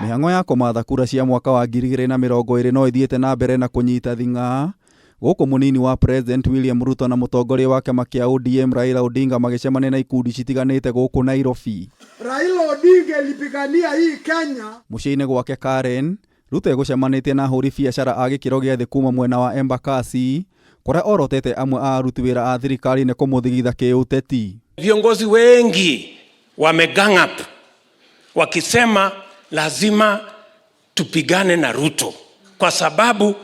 Mĩhang'o ya kũmatha kura cia mwaka wa 2020 no ĩthiĩte na mbere na kũnyita thing'a gũkũ mũnini wa President William Ruto na mũtongoria wa kĩama kĩa ODM Raila Odinga magĩcemania na ikundi citiganĩte gũkũ Nairobi. Raila Odinga ilipigania hii Kenya. Mũciĩ-inĩ gwake Karen, Ruto egũcemanĩtie na ahũri biacara a gĩkĩro gĩa thĩ kuma mwena wa Embakasi kũrĩa orotete amwe a aruti wĩra a thirikari nĩ kũmũthigitha kĩũteti. Viongozi wengi wame gang up wakisema lazima tupigane na Ruto kwa sababu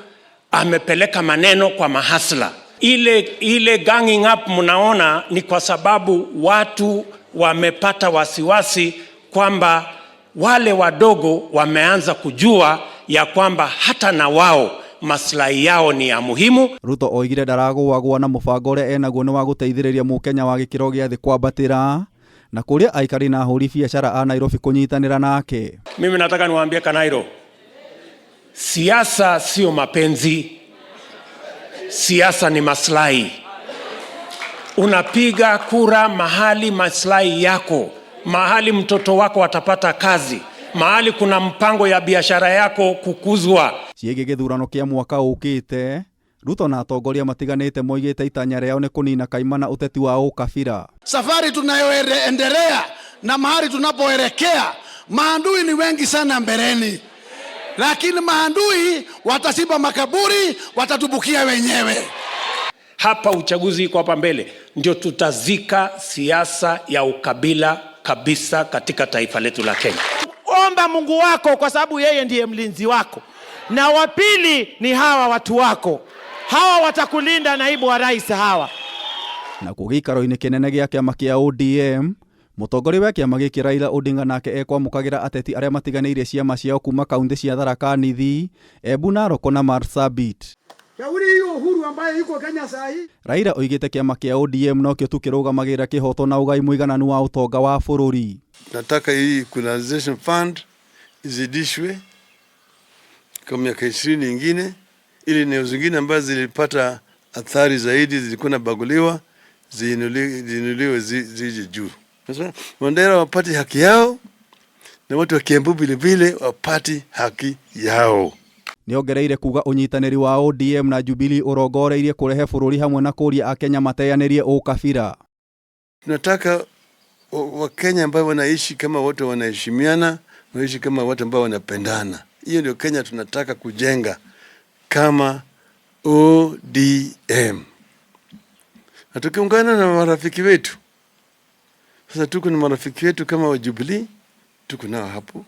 amepeleka maneno kwa mahasla. Ile ganging up mnaona ni kwa sababu watu wamepata wasiwasi kwamba wale wadogo wameanza kujua ya kwamba hata na wao maslahi yao ni ya muhimu. Ruto oigire ndaragũagũa na mũbango ũrĩa enaguo nĩ wa gũteithĩrĩria mũkenya wa gĩkĩro gĩa thĩ kwambatĩra na kũrĩa aikari na ahũri biacara a Nairobi kũnyitanĩra nake. Mimi nataka niwaambie Kanairo, siasa sio mapenzi, siasa ni maslahi. Unapiga kura mahali maslahi yako, mahali mtoto wako atapata kazi, mahali kuna mpango ya biashara yako kukuzwa. Ciĩgiĩ gĩthurano kĩa mwaka ũkĩte, Ruto na atongoria matiganĩte moigĩte itanya rĩao nĩ kũnina kaimana ũteti wa ũkabira. Safari tunayoendelea na mahali tunapoelekea, maadui ni wengi sana mbeleni, lakini maadui watachimba makaburi, watatumbukia wenyewe. Hapa uchaguzi iko hapa mbele, ndio tutazika siasa ya ukabila kabisa katika taifa letu la Kenya. Omba Mungu wako kwa sababu yeye ndiye mlinzi wako, na wa pili ni hawa watu wako, hawa watakulinda, naibu wa rais hawa. Nakuo gĩikaro-inĩ kĩnene gĩa kĩama kĩa ODM, mũtongoria wa kĩama gĩkĩ Raila Odinga nake ekwamũkagĩra ateti arĩa matiganĩirie ciama ciao kuma kaunti cia Tharaka Nithi, Embu, Narok na Marsabit. Shauri hiyo uhuru ambayo iko Kenya saa hii. Raila oigĩte kĩama kĩa ODM nokĩo tu kĩrũgamagĩrĩra kĩhoto na ũgai mũigananu wa ũtonga wa bũrũri. Nataka hii equalization fund izidishwe kwa miaka 20 ingine, ili eneo zingine ambazo zilipata athari zaidi zilikuwa nabaguliwa ziinuliwe zije juu. Sasa Mandera wapate haki yao na watu wa Kiambu vile vile wapate haki yao. Nĩongereire kuga ũnyitanĩri wa ODM na Jubilee ũrongoreirie kũrehe bũrũri hamwe na kũria akenya mateanĩrie ũkabira. Tunataka Wakenya ambao wanaishi kama watu wanaheshimiana, wanaishi kama watu ambao wanapendana. Hiyo ndio Kenya tunataka kujenga kama ODM. Na tukiungana na marafiki wetu, sasa tuko na marafiki wetu kama wa Jubilee, tuko nao hapo,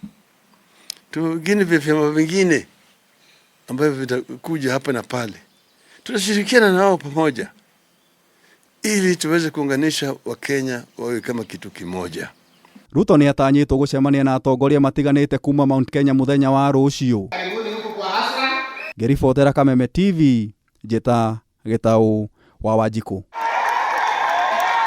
tungine vya vyama vingine ambavyo vitakuja hapa na pale, tunashirikiana nao pamoja ili tuweze kuunganisha Wakenya wawe kama kitu kimoja. Ruto nĩ atanyĩtwo gũcemania na atongoria matiganĩte kuma Mount Kenya mũthenya wa rũciũ. Ngĩribotera Kameme TV, njĩta Gĩtaũ wa Wanjikũ.